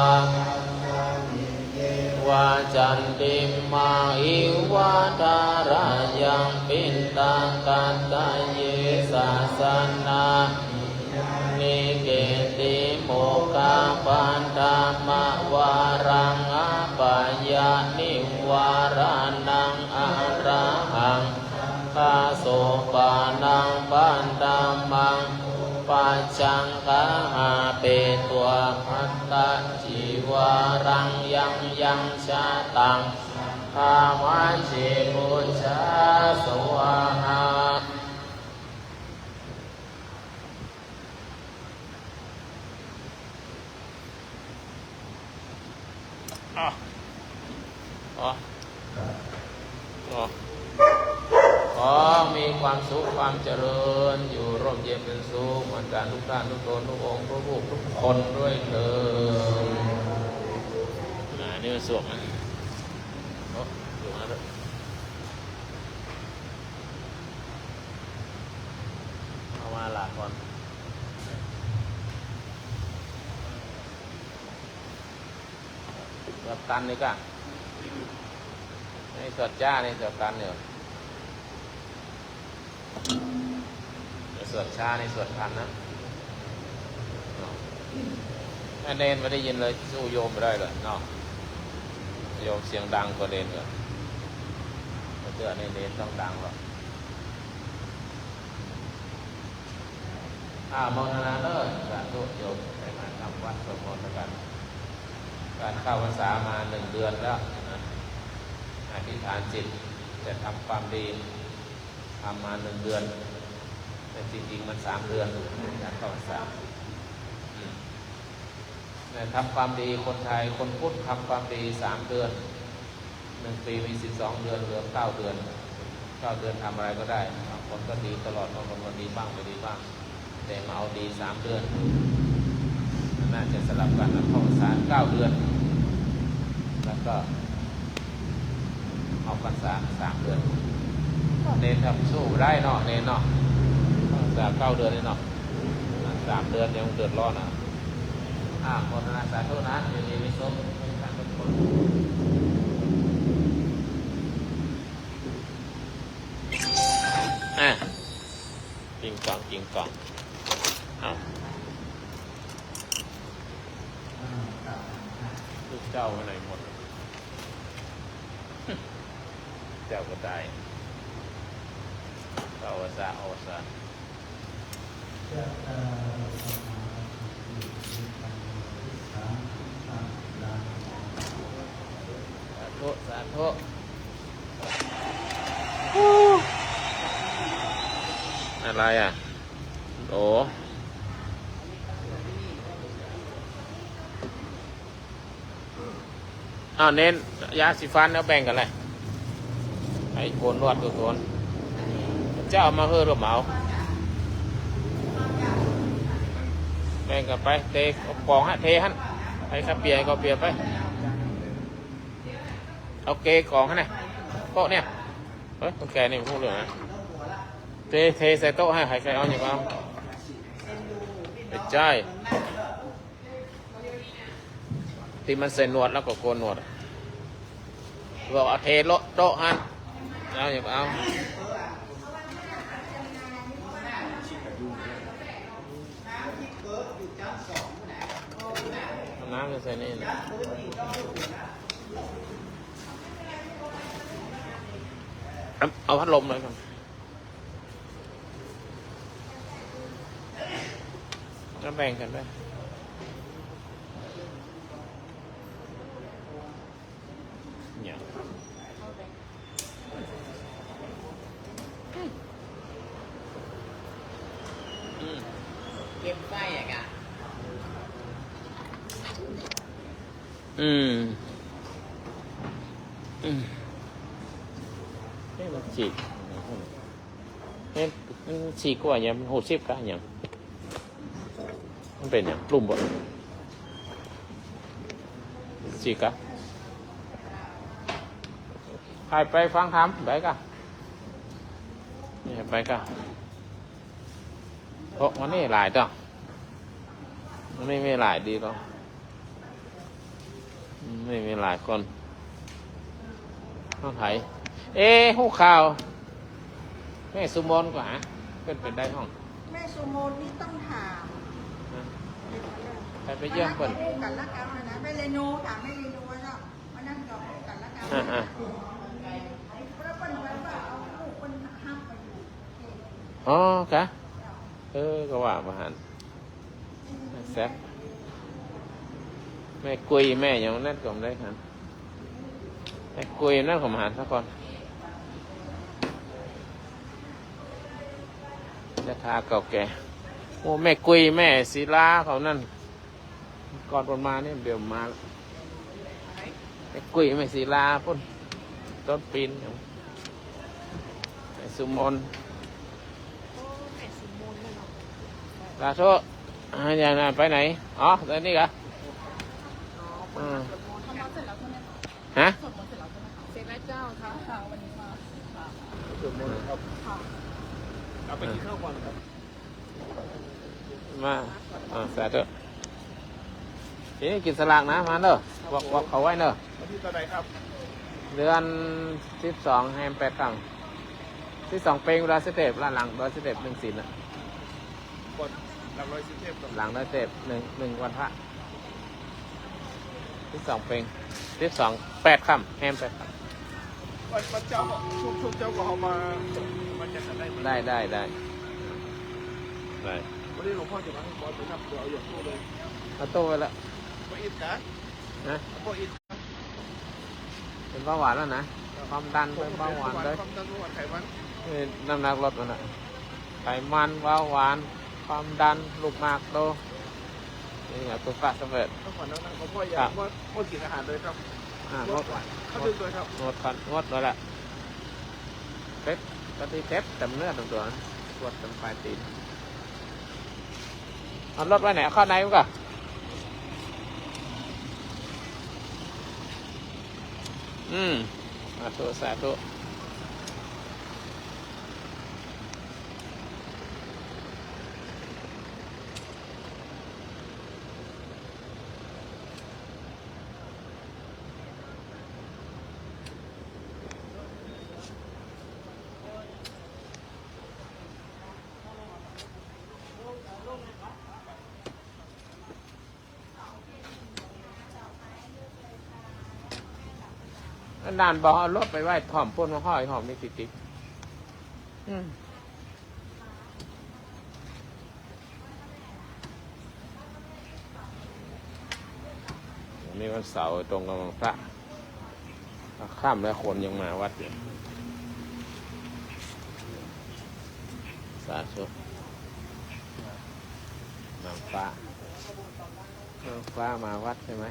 candimā iva tharayaṃ piṇḍakataye sāsanamhi yāni ketti mokkhappattham varaṃ appayanivāraṇaṃ arahaṃ saṅghasopanappattamaṃ upajjhaṅgāhapetvā bhaddacīvaraṃ yaṃ yaṃ jātaṃ saṅghāmajjhe pūjā svāhā. อ่ะ อ๋อ อ๋อ ขอมีความสุขความเจริญ อยู่ร่มเย็นเป็นสุขเหมือนกันทุกท่านทุกตนทุกองค์ทุกรูปทุกคนด้วยเถิด อ่า นี่มันสวกนะ โอ้ สวกนะ เอามาหลากก่อน สวดตันนี่กะ นี่สวดจ้า นี่สวดตันอยู่ สวดช้า นี่สวดทันนะ อันเนนไม่ได้ยินเลย สู้โยมไม่ได้เลยเนาะ โยมเสียงดังกว่าเนนเลย เจอในเนนต้องดังหรอก อาโมทนาเนอะ สาธุโยมได้มาทำวัดสวดมนต์ด้วยกัน การเข้าพรรษามาหนึ่งเดือนแล้วนะ อธิษฐานจิตจะทำความดี ทำมาหนึ่งเดือน แต่จริงๆมันสามเดือน การเข้าพรรษา อืม แต่ทำความดี คนไทย คนพุทธทำความดีสามเดือน หนึ่งปีมีสิบสองเดือน เหลือเก้าเดือน เก้าเดือนทำอะไรก็ได้ บางคนก็ดีตลอด บางคนก็ดีบ้าง ไม่ดีบ้าง แต่มาเอาดีสามเดือน น่าจะสลับกันนะ เข้าพรรษาเก้าเดือน แล้วก็ออกพรรษาสามเดือน เนนทำสู้ได้เนาะ เนนเนาะ เข้าพรรษาเก้าเดือนนี่เนาะ สามเดือนยังเดือดร้อนอ่ะ อ่า โมทนาสาธุนะ ยินดีมิตรสมทุกท่านทุกคน อ่ะ กิงกัง กิงกัง อ้าว ลูกเจ้าไปไหนหมด เจ้าก็ได้ เอาวะซะ เอาวะซะ สาธุ สาธุ อะไรอ่ะ โอ้ อ้าว เน้น ยาสีฟันเอาแบ่งกันเลย ให้โกนหนวดทุกคน เจ้าเอามาเฮ้อหรือเหมา แบ่งกันไป เทกล่องฮะ เทหั่น ให้เขาเปียก ให้เขาเปียกไป เอาเกกล่องหั่นนะ โต๊ะเนี่ย เฮ้ย คนแก่นี่พูดเลยนะ เท เทใส่โต๊ะให้ ใครๆเอาอย่างเอา ไม่ใช่ ที่มันใส่หนวดแล้วก็โกนหนวดอะ บอกเอาเทโต๊ะหั้น เอาอย่าไปเอา เอาน้ำมาใส่นี่นะ เอา เอาพัดลมเลยครับ ก็แบ่งกันไป เนี่ย อืม เก็บไส้อะกะ อืม อืม เอ๊ะ มันฉีก เอ๊ะ มันฉีกกว่าอย่าง มันหกสิบกะอย่าง มันเป็นอย่าง ลุ่มบ่ ฉีกกะ ใครไปฟังธรรม ไปกะ เนี่ย ไปกะ เพราะมันไม่หลายตัว มันไม่มีหลายดีหรอก อืม ไม่มีหลายคน เท่าไหร่ เอ๊ะ ฮู้ข่าว แม่สุมนก็หา เพิ่นเป็นได้ห้อง แม่สุมนนี่ต้องถาม นะ ใครไปเยี่ยมเพิ่น มานัดกันละกันนะ แม่เรนู ถามแม่เรนูว่าเนาะ มานั่งจองกันละกัน อ่า อ่า แล้วเพิ่นว่าเอาลูกเพิ่นฮับไปอยู่ อ๋อ กะ เออ ก็ว่ามาหัน แซ่บ แม่กุย แม่หยังนั่นก็ได้ครับ แม่กุยนั่นผมหาสักคน ศรัทธาเก่าแก่ โอ้ แม่กุย แม่ศิลาเขานั่น ก่อนเพิ่นมานี่ เดี๋ยวมา แม่กุย แม่ศิลาพุ้น ต้นปีน แม่สุมน โอ้ แม่สุมนเลยเนาะ สาธุ อ่า อย่างนั้นไปไหน อ๋อ ตอนนี้เหรอ อ๋อ อืม สวดมนต์ ทำวัดเสร็จแล้วใช่ไหมคะ ฮะ สวดมนต์เสร็จแล้วใช่ไหมคะ เสร็จแล้วเจ้าค่ะ วันนี้มา สวดมนต์ครับ ค่ะ เอาไปกินข้าวก่อนครับ มา อ่า สาธุ เอ๊ะ กินสลากนะ มาเด้อ บอก บอกเขาไว้เด้อ วันที่เท่าไหร่ครับ เดือนสิบสอง แฮมแปดค่ำ สิบสอง เพ็ง ดอยสุเทพ ด้านหลังดอยสุเทพ หนึ่งศีลน่ะ ก่อน หลังดอยสุเทพครับ หลังดอยสุเทพ หนึ่ง หนึ่ง วันพระ สิบสอง เพ็ง สิบสอง แปดค่ำ แฮมแปดค่ำ วัน วันเจ้าก็ ช่วง ช่วงเจ้าก็เอามา มาจัดสรรได้ไหม ได้ ได้ ได้ ได้ วันนี้หลวงพ่อจะมาให้บอสไปนับตัวเอาหยกตู้เลย เอาตู้ไปละ บ่อิดกะ นะ บ่อิด เป็นเบาหวานแล้วนะ ความดันด้วย เบาหวานด้วย ความดัน เบาหวาน ไขมัน เออ น้ำหนักลดแล้วนะ ไขมัน เบาหวาน ความดัน ลูกหมากโต นี่ครับ ตัวกะสำเร็จ พักผ่อนแล้วนะ หลวงพ่ออย่า ครับ งด งดกินอาหารเลยครับ อ่า งด งด ก่อน เขาดึงเลยครับ งดก่อน งดเลยแหละ เจ็บ ก็ที่เจ็บ เต็มเนื้อเต็มตัวนะ ปวดเต็มปลายตีน เอารถไว้ไหน เอาเข้าในมันก่อน อืม สาธุ สาธุ นานบอกเอารถไปไว้ถ่อมปุ้น มาห้อยถ่อมนี่ติดๆ อืม วันนี้วันเสาร์ตรงกับวันพระ ค่ำแล้วคนยังมาวัดอยู่ สาธุ นางฟ้า นางฟ้ามาวัดใช่ไหม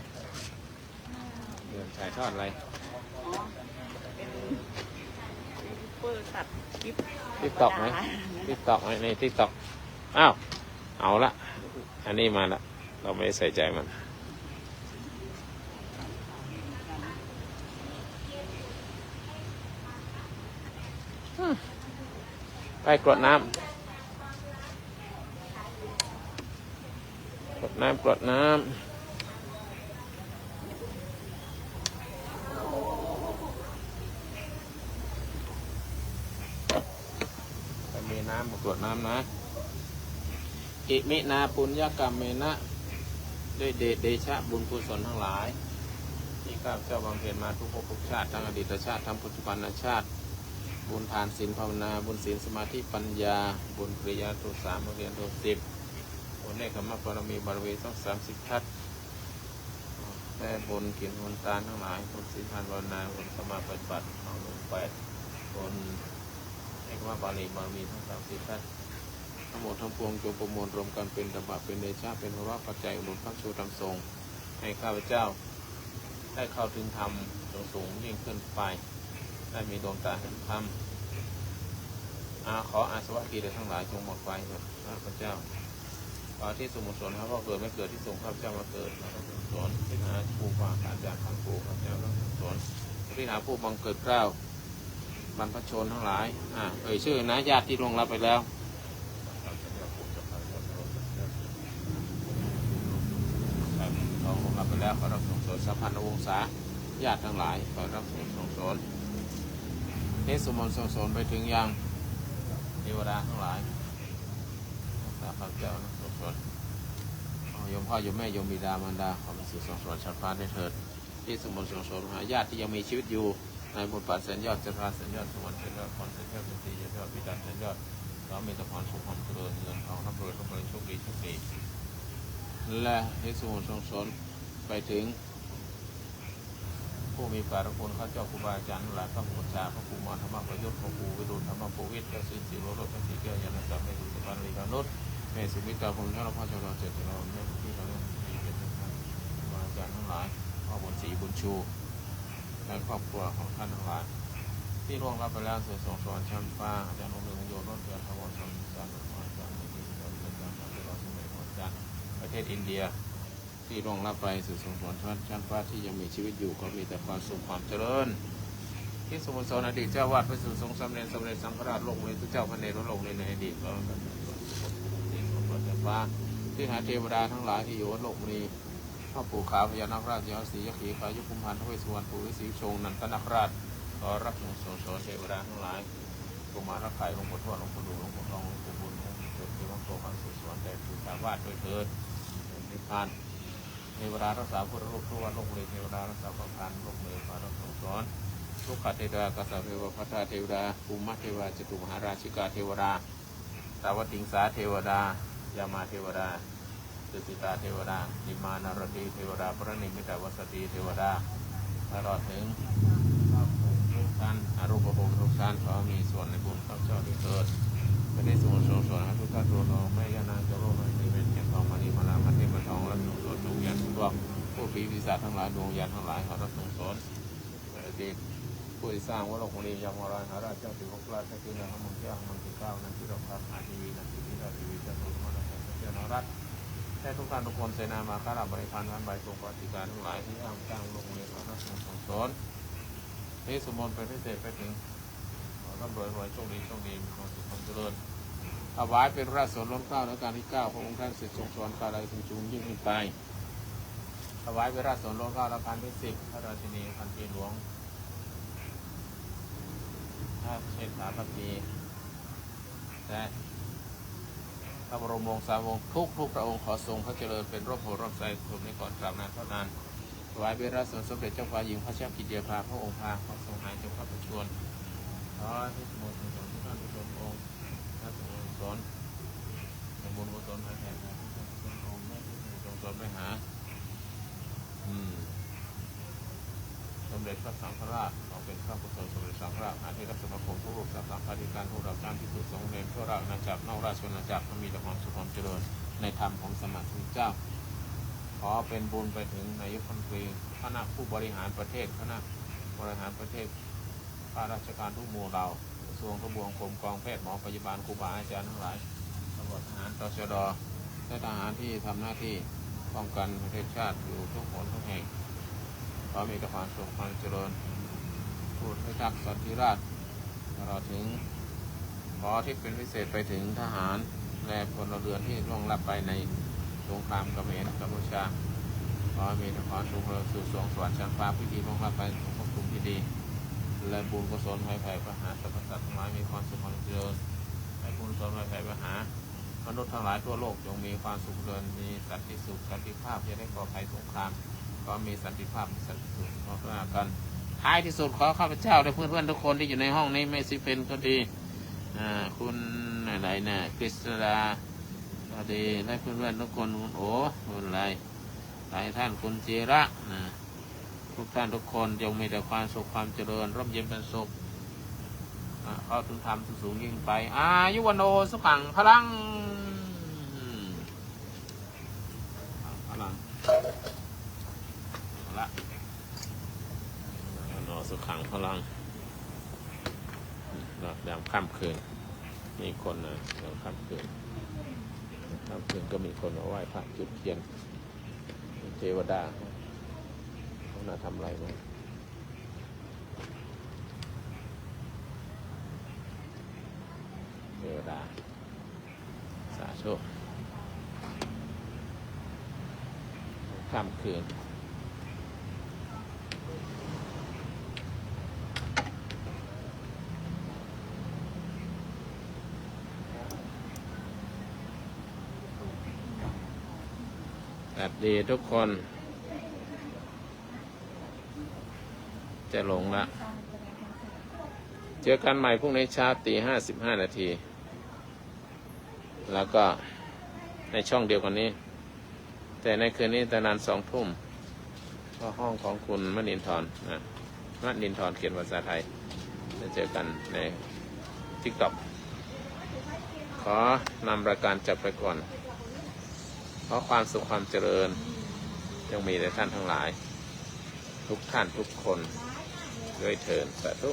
เดินถ่ายทอดอะไร อ๋อ เป็นยูทูบเบอร์ตัดคลิป ติ๊กต็อกไหม ธรรมดา ติ๊กต็อกไหม ในติ๊กต็อก อ้าว เอาละ อันนี้มาละ เราไม่ใส่ใจมัน อืม ไปกรวดน้ำ กรวดน้ำ กรวดน้ำ น้ำกรวดน้ำนะ Iminā puññakammena ด้วยเดเดชะบุญกุศลทั้งหลาย ที่ข้าพเจ้าบำเพ็ญมาทุกภพทุกชาติ ทั้งอดีตชาติ ทั้งปัจจุบันชาติ บุญทานศีลภาวนา บุญศีลสมาธิปัญญา บุญปริยัติสามเณรสิบ บุญเนกขมมะบารมี บารมีทั้งสามสิบทัศน์ และบุญกินบุญทานทั้งหลาย บุญศีลทานภาวนา บุญสมาปฏิบัติของหลวงแปด บุญเนกขมมะบารมี บารมีทั้งสามสิบทัศน์ ทั้งหมดทั้งปวงจงประมวลรวมกันเป็นตบะ เป็นเดชะ เป็นพละปัจจัยอุดมพระชูธรรมสงฆ์ ให้ข้าพเจ้าได้เข้าถึงธรรมสูงยิ่งขึ้นไป ได้มีดวงตาเห็นธรรม อาขออาสวะกิเลสทั้งหลายจงหมดไปเถิดข้าพเจ้า ขอที่สุขมนต์สนหาพ่อเกิดแม่เกิดที่ส่งข้าพเจ้ามาเกิด ขอรับส่งสนที่หาครูบาอาจารย์ทั้งครูข้าพเจ้ารับส่งสนที่หาผู้บังเกิดเกล้า บรรพชนทั้งหลาย อ่า เอ่ยชื่อนะ ญาติที่ล่วงลับไปแล้ว เขาล่วงลับไปแล้ว ขอรับส่งสนสัพพันนวงศา ญาติทั้งหลาย ขอรับส่งสน นิสมนต์ส่งสนไปถึงยังเทวดาทั้งหลาย ข้าพเจ้าส่งสน โยมพ่อโยมแม่โยมบิดามารดา ขอเป็นสุขส่งสนชั้นฟ้าด้วยเถิด ที่สมบูรณ์ส่งสนหาญาติที่ยังมีชีวิตอยู่ นายบุญปานแสนยอด จันทราแสนยอด สมรแสนยอด พรแสนยอด สุธีแสนยอด พิดาแสนยอด ขอมีแต่ความสุขความเจริญ เงินทองร่ำรวยร่ำรวย โชคดีโชคดี และที่สมบูรณ์ส่งสนไปถึง ผู้มีพระคุณข้าเจ้าครูบาอาจารย์ทั้งหลาย พระอุปัชฌาย์ พระครูมหาธรรมประยุทธ์ พระครูวิรุณธรรมโพวิทย์ เจ้าสิทธิ์สิโรรส พระศรีแก้วญาณสัมปยุต สุภาพริกานุช แม่สุมิตรา พรหมชนก พระชนเจตนา แม่สุมิตรา แม่สุมิตรา ครูบาอาจารย์ทั้งหลาย พ่อบุญศรีบุญชู และครอบครัวของท่านทั้งหลาย ที่ล่วงลับไปแล้วสู่สวงสวรรค์ชั้นฟ้า อาจารย์องค์หนึ่ง โยนรถเถื่อน พระวรสมสาร อาจารย์ในที่สุด อาจารย์ อาจารย์ อาจารย์ ประเทศอินเดีย ที่ล่วงลับไปสู่สวงสวรรค์ชั้นฟ้า ที่ยังมีชีวิตอยู่ ก็มีแต่ความสุขความเจริญ ที่สมบูรณ์สอนอดีตเจ้าวาด พระสุสงฆ์สามเณร สมเด็จสังฆราช โลกมณี ทุกเจ้าพระเนร โลกมณีในอดีต ก็ที่หาเทวดาทั้งหลายที่อยู่วัดโลกมณี พ่อปู่ขาวพญานาคราช ยาสียักขี พายุกุมภาน ทเวสสุวรรณ ปู่ฤาษีชง นันทนาคราช ขอรับส่งสอนเทวดาทั้งหลาย กุมารไข่ หลวงปู่ทวด หลวงปู่ดู่ หลวงปู่ทอง หลวงปู่บุญ หลวงปู่เจิด เทวะโก ขอส่งสอนแด่สุทาวาสด้วยเถิด นิพพาน เทวดารักษาพุทธรูปทั่วโลกเลย เทวดารักษาพระพรหมโลกเลย ขอรับส่งสอน รุกขเทวดา กาสาเทวา พัทธาเทวดา ภูมิเทวา จตุมหาราชิกาเทวดา สาวัตติงสาเทวดา ยามาเทวดา สุสิตาเทวดา นิมมานารดีเทวดา พระนิมิตวสตีเทวดา ตลอดถึงพระภูมิทุกท่าน อรูปภูมิทุกท่าน ขอมีส่วนในบุญข้าพเจ้าด้วยเถิด เป็นที่สุขส่งสอนให้ทุกท่านทั่วโลก แม่ย่านางจารุมณี เป็นเทียนทองมณีมาลา มาเทพทอง และส่งสอนดวงวิญญาณทุกดวง ผู้ผีปีศาจทั้งหลาย ดวงวิญญาณทั้งหลาย ขอรับส่งสอน อดีตผู้ที่สร้างวัดโลกมณี ยมราช หาราช เจ้าสิบหกราช เจ้าสิบหกราช เจ้าสิบหกราช เจ้าสิบหกราช เจ้าสิบหกราช เจ้าสิบหกราช เจ้าสิบหกราช และทุกท่านทุกคน เสนามาการบริพาร ท่านใบทรงปฏิการทั้งหลายที่สร้างวัดโลกมณี ขอรับส่งสอน นิสมนต์เป็นพิเศษไปถึง ขอร่ำรวยรวย โชคดีโชคดี มีความสุขความเจริญ ถวายเป็นพระราชสนล้นเกล้ารัชกาลที่เก้า พระองค์ท่านเสด็จทรงสอนคราวใดทรงชุมยิ่งขึ้นไป ถวายเป็นพระราชสนล้นเกล้ารัชกาลที่สิบ พระราชินีพันปีหลวง พระเชษฐาบดี และพระบรมวงศาวงศ์ทุกทุกพระองค์ ขอทรงพระเจริญเป็นร่มโพธิ์ร่มไทร สุขในก่อนกล่าวนานเท่านาน ถวายเป็นพระสนสมเด็จเจ้าฟ้าหญิงพัชรกิติยาภา พระองค์พา ขอทรงหายจากพระประชวร ขอให้สมุทรสงฆ์ทุกท่านทุกพระองค์ พระสงฆ์สอน ในบุญกุศลแผ่แผ่ทุกท่านทุกพระองค์ แม่ทุกท่านทรงสอนไปหา อืม สมเด็จพระสังฆราช ขอเป็นพระกุศลสมเด็จสังฆราช อาทิรักสมาคมทุกรูป สาขาอธิการ ผู้รับใช้ภิกษุสงฆ์เณร ทั่วราชอาณาจักร นอกราชอาณาจักร ให้มีแต่ความสุขความเจริญ ในธรรมของสมมาสมุทธเจ้า ขอเป็นบุญไปถึงนายกรัฐมนตรี คณะผู้บริหารประเทศ คณะบริหารประเทศ ข้าราชการทุกหมู่เหล่า กระทรวงทบวง กรมกองแพทย์ หมอพยาบาล ครูบาอาจารย์ทั้งหลาย ตำรวจทหาร ตชด และทหารที่ทำหน้าที่ป้องกันประเทศชาติอยู่ทุกหนทุกแห่ง ขอมีแต่ความสุขความเจริญ ผู้พิทักษ์สันติราษฎร์ ตลอดถึง ขอทิศเป็นพิเศษไปถึงทหาร และพลเรือนที่ล่วงลับไปในสงครามเขมรกัมพูชา ขอมีแต่ความสุขความเจริญสู่สวงสวรรค์ชั้นฟ้า ผู้ที่ล่วงลับไปสู่ภพภูมิที่ดี และบุญกุศลให้แผ่ไปหาสรรพสัตว์ทั้งหลาย มีความสุขความเจริญ ไป คุณสมบัติไพรมหา มนุษย์ทั้งหลายทั่วโลกจงมีความสุขเจริญ มีสันติสุข สันติภาพ อย่าได้ก่อภัยสงคราม ก็มีสันติภาพ มีสันติสุขมอบหน้ากัน ท้ายที่สุดขอข้าพเจ้าและเพื่อนๆทุกคนที่อยู่ในห้องนี้ แม่สีเพนก็ดี อ่า คุณอะไรนะ กฤษดาก็ดี และเพื่อนๆทุกคน คุณโอ คุณอะไร หลายท่าน คุณเจระนะ ทุกท่านทุกคนจงมีแต่ความสุขความเจริญ ร่มเย็นเป็นสุข อ่า เข้าถึงธรรมสูงยิ่งไป อายุวัณโณ สุขัง พลัง พลัง เอาละ อายุวัณโณ สุขัง พลัง ยามค่ำคืน มีคนนะ ยามค่ำคืน ค่ำคืนก็มีคนมาไหว้พระจุดเทียน เทวดา เขาน่าทำอะไรนะ เทวดา สาธุ ค่ำคืน สวัสดีทุกคน จะลงละ เจอกันใหม่พรุ่งนี้เช้าตีห้าสิบห้านาที แล้วก็ในช่องเดียวกันนี้ แต่ในคืนนี้ตอนนั้นสองทุ่ม ก็ห้องของคุณมณินทรนะ มณินทรเขียนภาษาไทย จะเจอกันใน TikTok ขอนำรายการจากไปก่อน ขอความสุขความเจริญ จงมีแด่ท่านทั้งหลาย ทุกท่านทุกคน ด้วยเถิด สาธุ